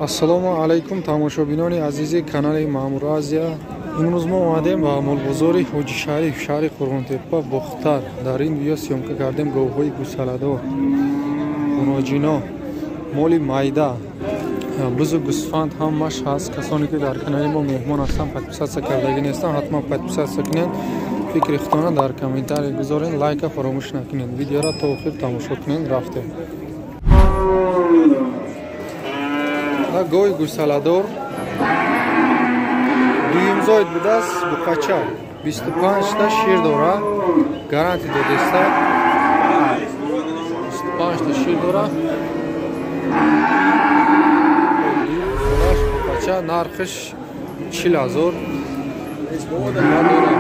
Ассалому алайкум тамошобинони азизи канали Маъмур Азия. Имрӯз мо омадем ба молбозори Ҳоҷи Шариф, шаҳри Қурғонтеппа, Бохтар. Дар ин видео съёмка кардем говҳои гусаладор, гуноҷино, моли майда, бузу гусфанд ҳамаш ҳаст. Касоне ки дар канали мо меҳмон ҳастанд, подписаться кардагӣ нестанд, ҳатман подписаться кунед. Фикри худтона дар комментарий гузоред, лайка фаромӯш накунед. Видеоро то охир тамошо кунед. Рафтем. Гови гусаладор дуюмзоид будааст, буқача 25та шир дора, гарантия додеста, 25та шир дора. Буқача нархиш 40,000 дора.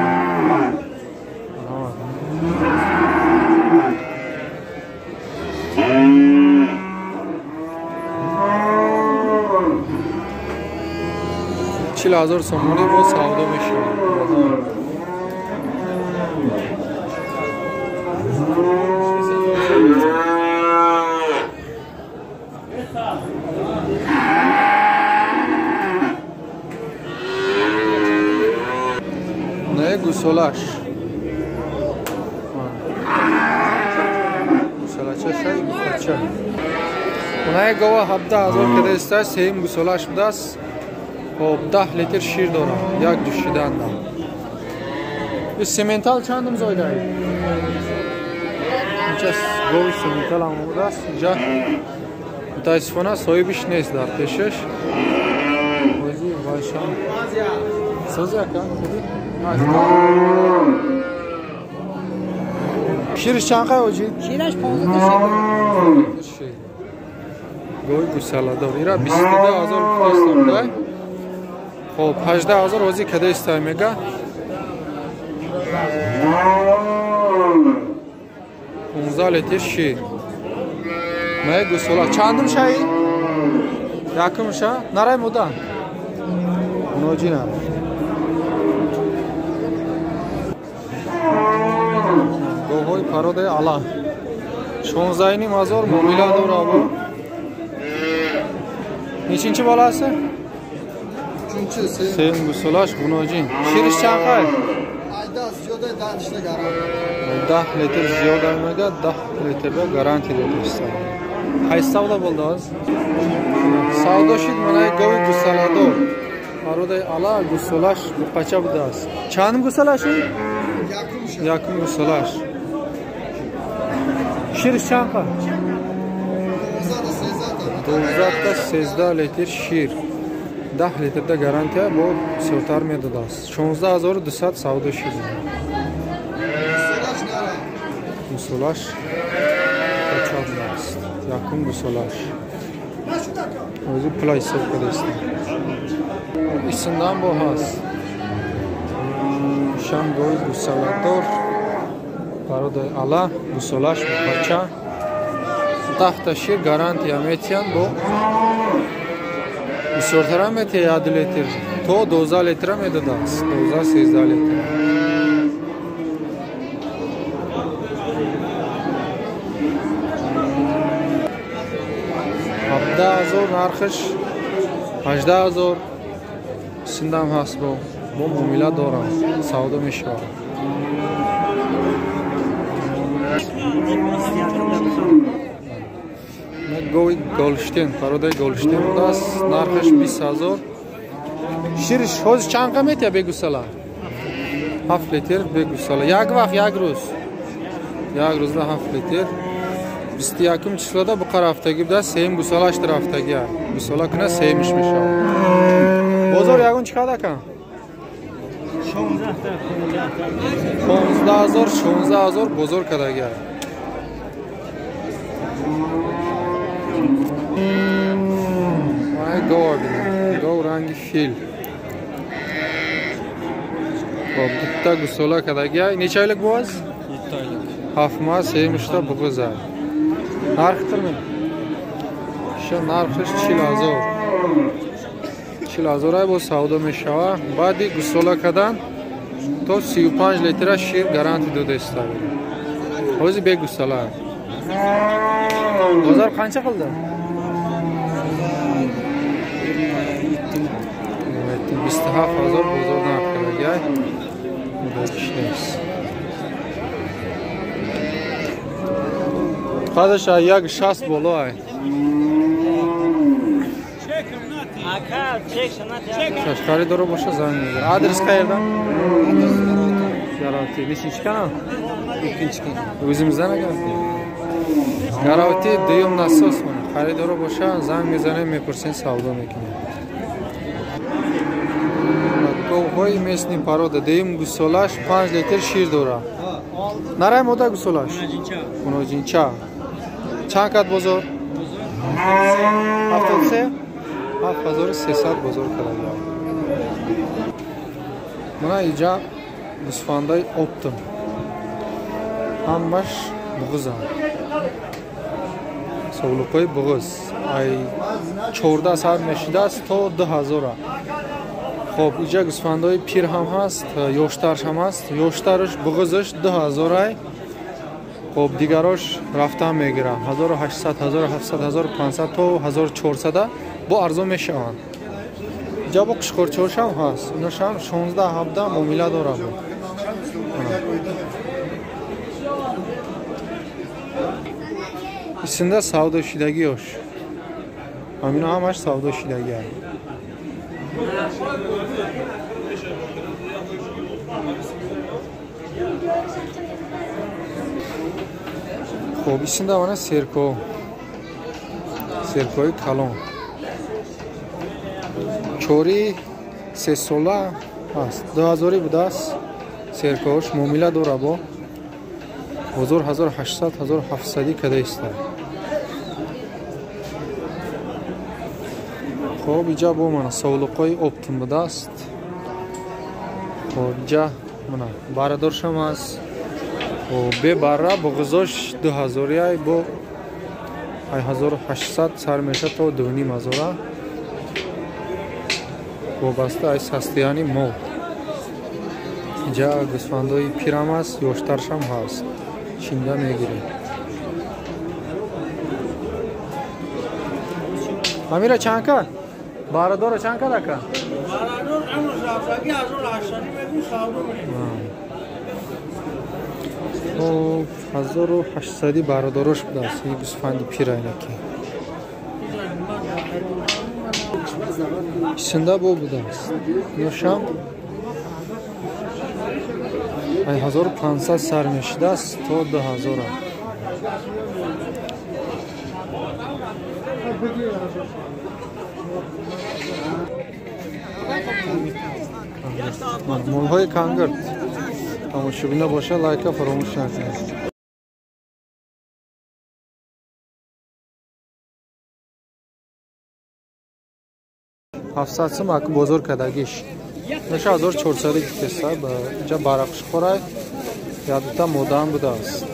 40,000 сомонӣ бо савдо мешавад. Не гусолаш. Гусолача шай гусолача. Унаи гова 17,000 кадаиста, сеюм гусолаш будааст. Хоб, 10 литр шир дорам, як ҷӯшиданда. Сементал чандум зоидаи? Инҷа гови сементал ҳам омадааст. Инҷа мутаассифона соҳибиш нест дар пешаш. Ози вайшам. Сози ака, худи? Шириш чанд қай оҷи? Шираш 15 шир. Гови гусаладор. Ира 22,000 гуфтаистам. Хоб, 18,000 ҳозир кадаистай мега. 15 литр шир. Мае гусола. Чандум шаи? Якум ша? Нарай муда? Ноҷи нарай. Говҳои пародаи ала. 16,500 муомила дора бо. Нечинчи бала аст? Сеюм гусолаш гуноҷин. Шириш чанд қай? 10 литр зиёда мега, 10 литрда гарантия додааст. Ҳайс савдо болдааст? Савдо шид манаи гови гусаладор. Пародаи ала гусолаш буқача будааст. Чандум гусолаш? Якум гусолаш. Шириш чанд қай? 12 та 13 литр шир. 10 литрда гарантия бо бисёртар медодааст. 16,200 савдо шид. Гусолаш будааст. Якум гусолаш. Ози пула ҳисоб кардааст. Исиндан бо ҳаст. Шам гови гусаладор пародаи ала гусолаш бача 10 та шир гарантия метиҳанд бо бисёртара метиҳад 1 литр то 12 литра медодааст. 12-13 литр. 17,000 нархиш, 18,000 синдам ҳаст бо муомила дорам, савдо мешавад. Гови Голштин, пародаи Голштин будааст, нархаш 20,000. Шириш ҳозир чанд қа метиҳад бегусала? 7 литр бегусала. Як вақт, як рӯз. Як рӯзда 7 литр. 21 числода буқа рафтагӣ будааст, сеюм гусалаш рафтагӣ. Гусала куна сеюмиш мешавад. Бозор ягон чӣ қадар ака? 15,000, 16,000 бозор кардагӣ. Гов бинем. Гов ранги фил. Хоб, дутта гусола кардагӣ. Неча ойлик боз? 7 ойлик. 7 моҳ, сеюмишта буғиза. Нарх тирми? Ша нархиш 40,000. 40,000 ай боз савдо мешава. Баъди гусола кардан то 35 литра шир гарантия додаиста. Ҳозир бегусола. Бозор қанча қилди? 7000 бозор нарх кардагиай. Мудакиш нест. Қадаш 1,60 боло ай. Харидоро боша занг мезанад. Адрес qayerdan? Garovti. Nechinchi kanal? 2-chi. O'zimizdan ekan. Garovti дуюм насос mana. Харидоро боша занг мезанем, мепурсем, савдо мекунем. Говҳои местни порода дуюм гусолаш 5 литр шир дорад. Нарай мода гусолаш? Муножинча. Чанд кат бозор? 73? 7300 бозор кардагиам. Мана иҷа гӯсфандаи оптом. Ҳамаш буғузанд. Совлуқҳои буғуз. Ай 14 сар мешидааст то 2000. Хоб, иҷа гӯсфандаҳои пир ҳам ҳаст, ёштарш ҳам ҳаст. Ёштарш буғузаш 2000 ай. Хоб, дигарош рафтан мегиранд. 1800, 1700, 1500 то 1400 бо арзон мешаванд. Иҷа бо қушқурчошам ҳаст. Иношам 16-17 муомила дорад. Исинда савдошидагиёш. Ҳамино ҳамаш савдошидагиа. Хоб, исинда мана серко. Серкои калон. Чори сесола ҳаст. 2000 будааст. Серкош муомила дора бо. Бозор 1800, 1700 када иста. Хоб, иҷа бо мана совлуқҳои оптом будааст. Хоб, иҷа мана барадоршам аст. Хоб, бебарра буғузош 2000 ай бо 1800 сар меша то 2500 вобаста аз ҳастияни мол. Иҷа гӯсфандои пирам аст, ёштаршам ҳаст. Чинда мегирем. Амира чанд кад? Барадора чанд кад ака? Барадор амр рафтаги 1800 мегӯ савдо мекунем. Хоб, 1800 барадорош будааст. Ин гӯсфанди пира инаки. Исинда бо будааст. Иношам 1500 сар мешидааст то 2000. Молҳои кангирд. Тамошобино боша лайка фаромӯш накунед. 700 сум аку бозор кардагиш. Наша 1400 гуфтеста, инҷа барақшхорай ядута модаам будааст.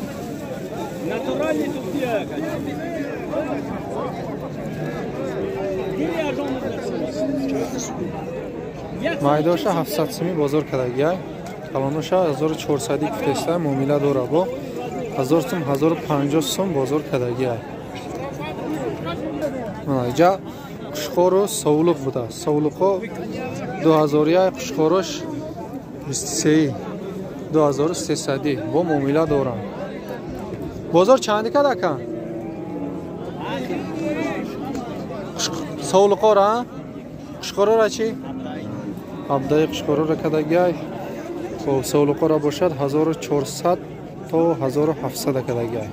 Майдоша 700 суми бозор кардагиай. Калоноша 1400 гуфтеста, муомила дора бо 1000 сум, 1050 сум бозор кардагиай. Инҷа қушқору совлуқ будааст. Совлуқҳо 2000 қушқорош 23 2300 бо муомила доранд. Бозор чанди кад ака? Совлуқора? Қушқорора чӣ? 17 қушқорора кадагиай. Хоб, совлуқора бошад 1400 то 1700 кадагиай.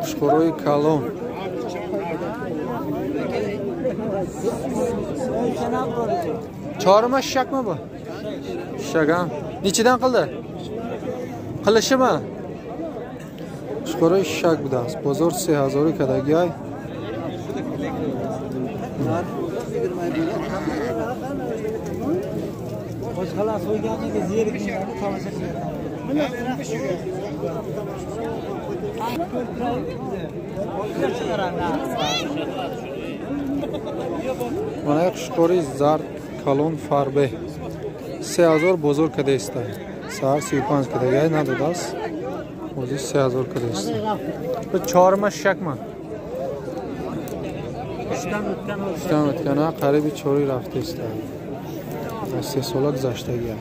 Қушқорои калон. Чорма шишакmi bu? Shishak, ha? Nechidan qildi? Qilishimi? Qushqora shishak budааст. Бозор 3000 кадагиай. Boshqalar so'yganiga zerikishadi, tomosha qiladi. Mana qushqori zard калон фарбе 3000 бозор кадаиста. Саҳар 35 кадагиай надодааст. Ҳозир 3000 кадаиста. Чорма шишакма? Шудан уткана, қариби чори рафтеста. 3 сола гузаштагия.